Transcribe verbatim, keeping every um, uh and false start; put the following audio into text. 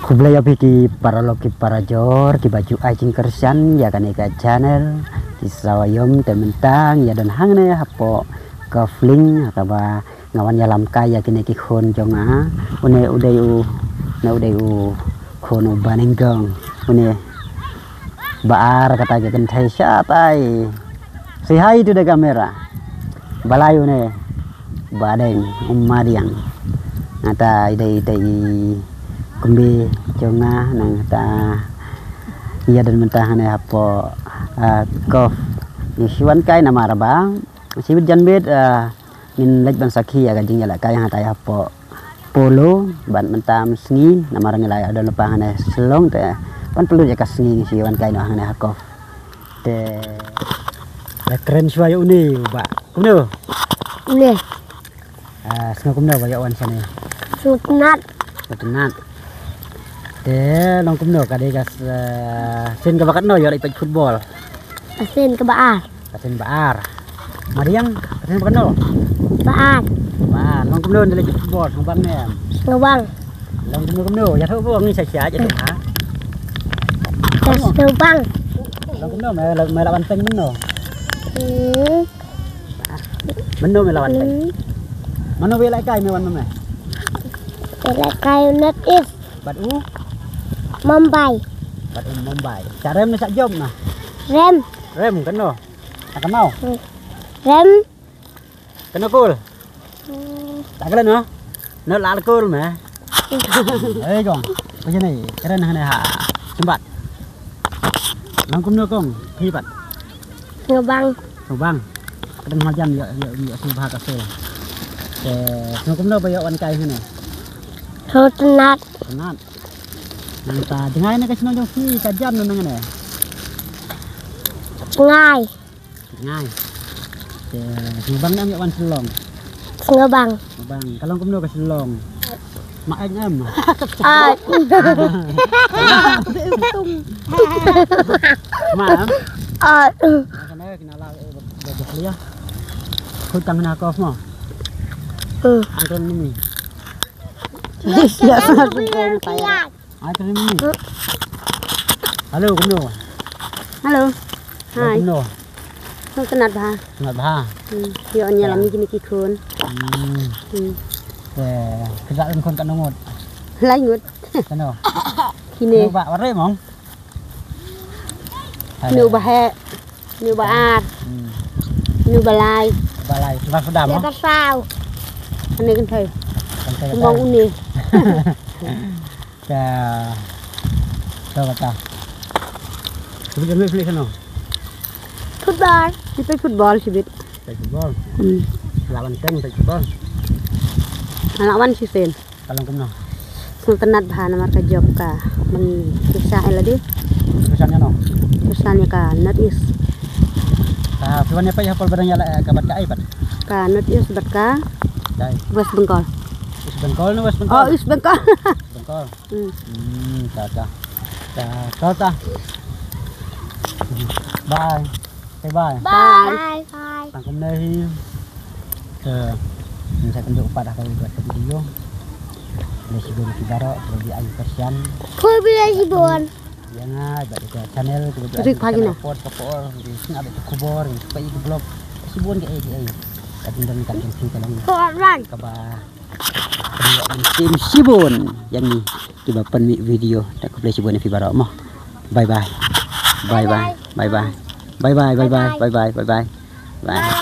Khublei ïa phi ki paralok ki parajor kiba ju ai jingkyrshan ïa kane ka channel Ki Sawa Ïom. Te mynta ngi ïa don hangne hapoh ka fling ha kaba nga wan ïalam kai ïa kine ki khun jong nga. Une u dei u, une u dei u khun u Banenggong. Une ba ar kata ka kynthei shatai. Say hi to the camera. Balai une Badeng, um Madiang. Nangta i dei i dei i kumbi jong nga nangta ïa don mynta hangne hapoh, ah, kof. Ngi shu wan kai namar ba shibit janbit, ah, ngin leit ban sakhi ïa ka jingïalehkai hangtai hapoh Polo bad mynta mynstep namar ngi la ïa don lypa hangne Shillong te ban pynlut ïa ka sngi ngi shu wan kai noh hangne ha kof. Te la kren shuwa ïa une u bah. Kumno? Une. Ah, sngew kumno ba ïoh wan shane? Sngewtynnat. Sngewtynnat. Te long kumno ka dei ka s-, ah, sien kaba katno ïoh leit peit football? Ka sien kaba ar. Ka sien ba ar. Madiang, ka sien ba katno? Ba ar. Ba ar. Long kumno nda leit peit football, sngewbang ne em? Sngewbang. Long kumno kumno, ïathuh ba ngi sha sha ïathuh ha. Ka sngewbang. Long kumno me la, me la wan peng mynno? Hmm. Mynno me la wan peng? Hmm. Mynno me la kai me wan mynno me? Me la kai North East. Bad u? Mumbai. Bad u Mumbai. Sa rem ne sa jop na? Rem. Rem kano? Sa kano? Hmm. Rem. Kano kul? Hmm. Tak kena no? No la kul me. Hei kong. Apa je ni? Keren hane ha. Sembat. Lang kumno kong? Phi pat. Sngewbang. Sngewbang. Kadang hajam ïa ïa ïa sngewbha ka sel. Te sngewbang kumno ba ïa wan kai hane? Sngewtynnat. Tynnat. Nangta jngai na ka shnong jong phi ka jan na nang ne. Jngai. Jngai. Te sngewbang ne em ïa wan Shillong. Sngewbang. Sngewbang. Ka long kumno ka Shillong? Ma em em. Ai. Ma em. Ai. Ka ne kina la eh ba ba clear. Khut tang na kof mo. Hmm. Angkon ni. Yes, yes. Ai, terima kasih. Hello, kumno? Hello. Hello, hi. Kumno? Sngewtynnat bha. Sngewtynnat bha. Hmm. Ïoh ïalam ïa kine ki khun. Hmm. Hmm. Eh, ka dak khun katno ngut? Lai ngut. Kano? Kine. Kano ba, ba rem mong? Hello. Kine ba heh. Une ba ar. Hmm. Une ba lai. Ba lai. Ba sdam. Ba saw. Ane kynthei. Kynthei. Kumba une. Ka. Ka kata. Shibit kano, shibit kano? Football. Shibit football, shibit. Shibit football. Hmm. La wan teng shibit football. La wan shisien. Ka long kumno? Sngewtynnat bha namar ka jop ka. Ban pisa ïa lade. Pisa ïa no? Pisa ïa ka North East. Ka phi wan ïa peit ha por ba dang ïa la ka bad ka ai pat. Ka North East bad ka. Ka ai. West Bengal. East Bengal ne West Bengal? Oh, East Bengal. East Bengal. Hmm. Hmm, ta ta. Ta ta ta. Bye. Bye bye. Bye. Bye bye. Tang kumne hi. Te ngin sa kynduh pat ha ka video. Khublei shibun ki baroh kiba ju ai kyrshan. Khublei shibun. Ïa nga bad ïa ka channel kiba ju ai kyrshan. Rik pagi na. Support support. Ngi sngap ïa ki khubor, ngi sngap ïa ki vlog. Shibun ki ei ki ei. Ka jingdon ka jingphi ka long. Shibun. Kaba Shibun ïa ngi kiba pynmih video. Te khublei shibun ïa phi baroh mo. Bye bye. Bye bye. Bye bye. Bye bye, bye bye, bye bye, bye bye. Bye.